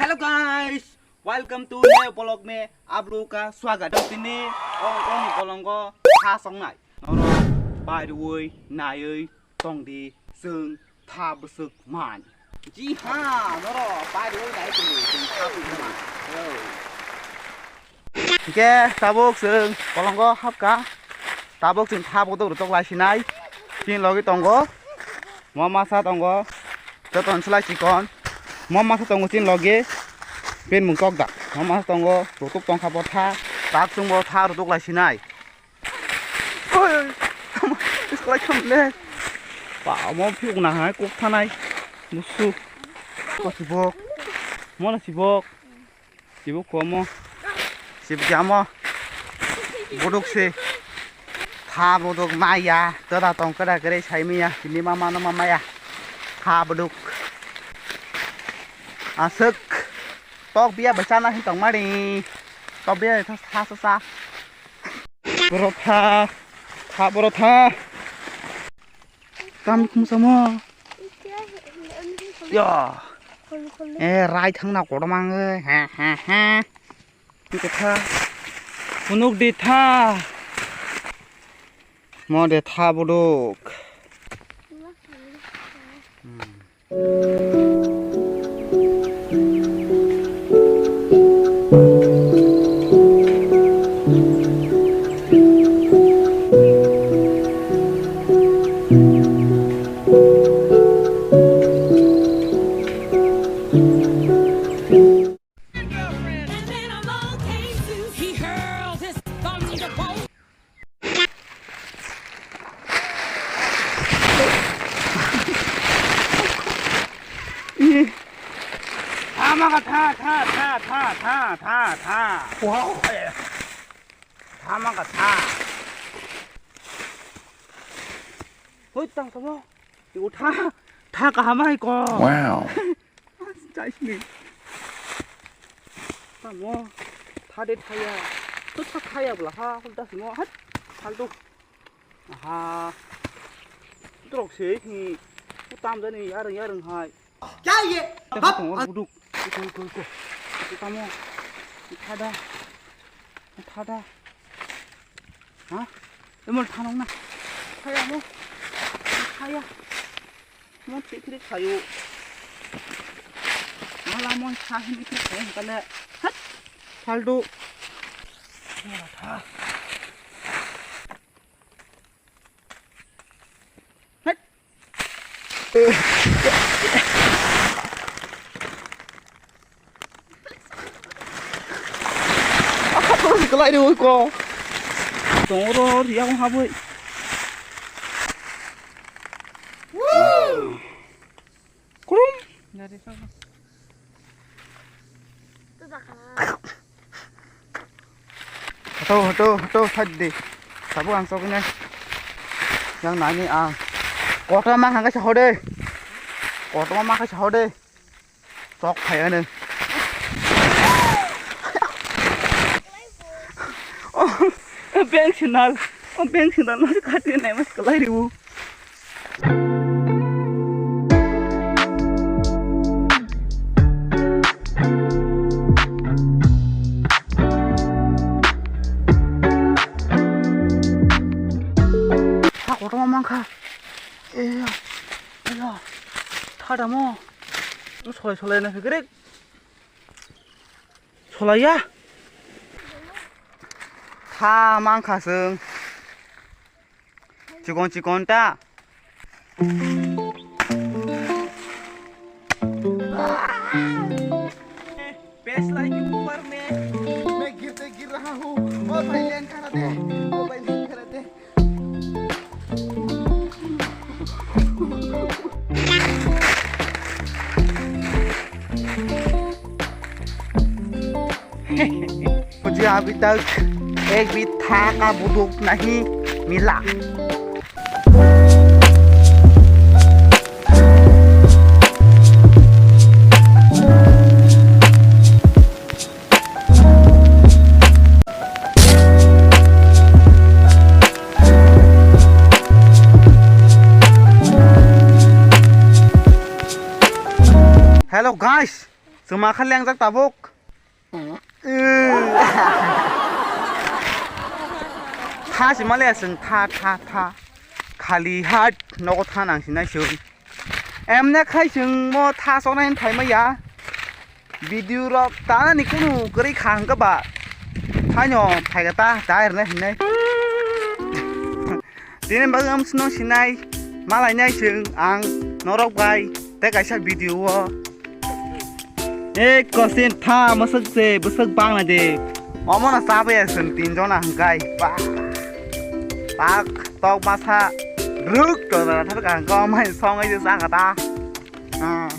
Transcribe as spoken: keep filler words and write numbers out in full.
Hello guys, welcome to new vlog में आप लोगों का स्वागत है। Tini ong ong bolongo tha songnai. Norok pairuwi naiwi tongdi chwng tha bwswk man. Ji ha, norok pairuwi naiwi tongdi chwng tha bwswk man. Yo. Hingke tabuk chwng bolongo hapka. Tabuk chwng tha botok rwtok lai sinai. Chini logi tongo. Mo masa tongo. Joton slai chikon. Mo masa tongo chini logi. Pin mung tok da. Mo masa tongo. Rwtok tongkha bo tha. Tak chwng bo tha rwtok lai sinai. Oi, oi. Slai kham le. Pa mo phuk na hai kok thanai. Musu. Ko sibok. Mo na sibok. Sibuk komo. Sibuk jamo. Buduk si. Tha buduk maya. Toda tong kada kere sai maya. Kini mama no mama ya. Tha buduk. Aswk. Tok biya bachana hin tong mari. Tok biya tha sa sa sa. Boro tha. Tha boro tha. Tam khum samo. Ya. Eh, rai thang na kotor mang, eh. Ha, ha, ha. Ni kotha. Phunuk di tha. Mo de tha buduk. Hmm. Tha maka tha, tha, tha. Wow. Tha maka tha. Hui, tang tamo. Ibu tha, tha kaham hai ko. Wow. Chai sini. Tamo, tha de thaya. Tha thaya bla ha, hul das mo. Hat, faltu. Aha. Trok se hi. Ku tam jani yareng yareng hai. Kya ye? Tamo buduk. Ko, ko, ko. Tamo. Tha da. Tha da. Ha? Emol thanong na. Thaya mo. Thaya. Mo thik thik khayo. Mala mo tha hin thik khayo kale. Hat. Faltu. Mala tha. Hat. Akha to si kalai de oi ko. Tong ro ria ko haboi. Krum. Hato, hato, hato, thadi. Sabo ang sok ini. Yang nani ang. Kotor mang hangke sahode. Kotor mang hangke sahode. Sok phai ano. Oh, bank sinal. Oh, bank sinal. Nanti kati nai mas kalai ribu. Tha kotorma mankha. Eya, eya. Tha damo. Solai solai na phikrik. Solai ya. Tha mankha chwng. Chikon chikon ta. पैसला के ऊपर में मैं गिरते गिर रहा हूँ। ओ भाई, लैंड करा दे। ओ भाई, लैंड करा दे। मुझे अभी तक एक भी था का बुदुक नहीं मिला। Hello guys, chwng ma kha lengjak tabuk. Tha si male chwng tha tha tha. Khali hat nogo tha nang sinai chwng. Emne khai chwng mo tha soknai thai maya. Video rok tanani kunu kwrwi kha hwnkhe ba. Thaino phaikha ta dai rwnai hinai. Tini bagwi ang chwngno sinai, malainai chwng ang norok bai tei kaisa video o. Ek kosin tha mwswk se bwswk bangla de. Omo no chabwi chwng tin jona hwnkhe. Pak, pak, tok masa ruk to da thar ka hwnkhe omo hai song ai chakha ta. Ah.